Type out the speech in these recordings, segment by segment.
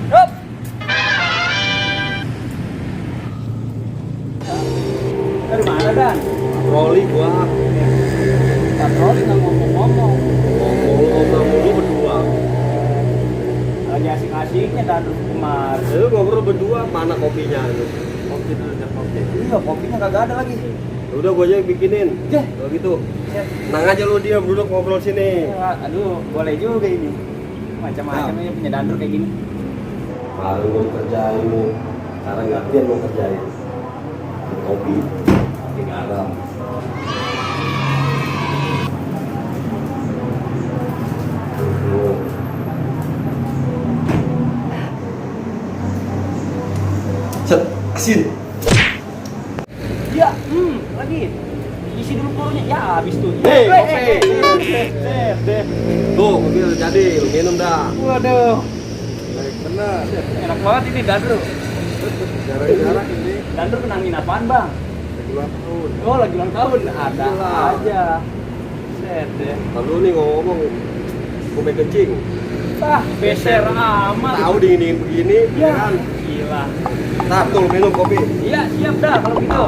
Yup. Dari mana, Dan? Patroli gua. Patroli nggak ngomong-ngomong. Ngomong mulu berdua. Lagi asik-asiknya Dan kemarin. Lu ngobrol berdua, mana kopinya lu? Kopi dulu, kopi. Iya, kopinya kagak ada lagi. Udah gua aja yang bikinin. Jeh. Kalau gitu. Set. Nang aja lu diam duduk ngobrol sini. Aduh, boleh juga ini. Macam-macam ya punya Dandur kayak gini. Paling gua kerjain nih. Sekarang gantian gua kerjain. Kopi, pakai garam. Set, asin. Ya, lagi. Isi dulu pornya. Ya, habis tuh. Hei, kopi. Deh. Tuh, kopi udah jadi, lu minum dah. Waduh. Baik benar. Enak banget ini Dandur. Jarang-jarang ini Dandur kenangin apaan, Bang? lagi ulang tahun. Oh, lagi ulang tahun. Ada Gila. aja. Set deh. Kalau nih ngomong kopi kencing, Ah, beser amat. tahu dingin begini, Ya, kan? gila. Nah, tuh lu minum kopi. Iya, siap dah kalau gitu.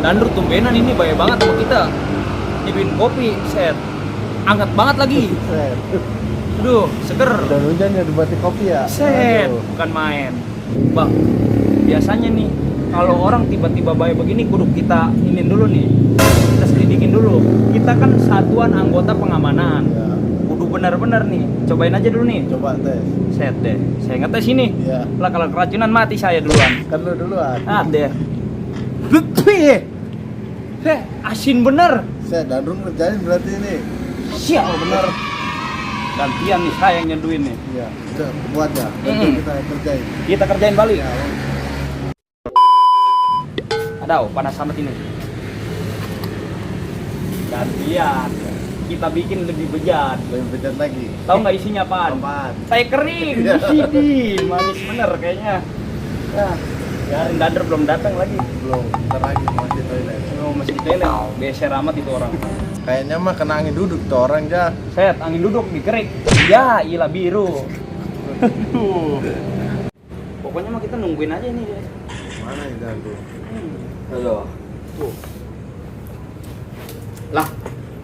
Dandur tumbenan ini baik banget sama kita. Nyebin kopi, set. Anget banget lagi. Set. Aduh, seger. Dan hujan ya dibuatin kopi ya. Set, Aduh. bukan main. Bang, biasanya nih kalau orang tiba-tiba baik begini kudu kita inin dulu nih. Kita selidikin dulu. Kita kan satuan anggota pengamanan. Ya. Kudu benar-benar nih. Cobain aja dulu nih. Coba tes. Set deh. Saya ngetes ini. Iya. Lah kalau keracunan mati saya duluan. Kan lu duluan. Ah deh. Asin bener. Set, Danrung ngerjain berarti ini. Siap bener. Gantian nih saya yang nyeduin nih. Iya. Udah, buat ya. Nanti kita yang kerjain. Kita kerjain balik. Ya, Aduh, panas amat ini. Gantian. Kita bikin lebih bejat. lebih bejat lagi. Tahu nggak isinya apaan? Apaan? Tai kering. Iya. Widih, manis bener kayaknya. Nah, biarin Dandur belum datang lagi. Belum. Ntar lagi masih toilet. Oh, masih di toilet. Beser amat itu orang. Kayaknya mah kena angin duduk tuh orang ja. Set, angin duduk dikerik. Ya, ilah biru. Aduh. Pokoknya mah kita nungguin aja nih. Mana ini Danrung? Aduh. Tuh. Lah,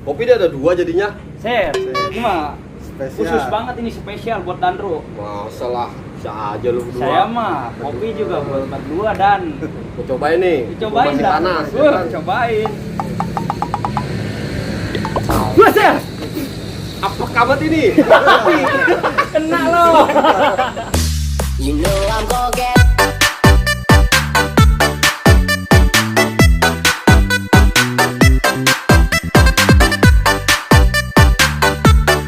kopi dia ada dua jadinya. Set, ini mah Spesial. khusus banget ini spesial buat Danru. Masalah, bisa aja lu berdua. Saya mah kopi juga buat berdua Dan. Gua cobain nih. Cobain Masih Dan. panas. Ya kan? Cobain. Buset! Apa kabar ini? Kena loh.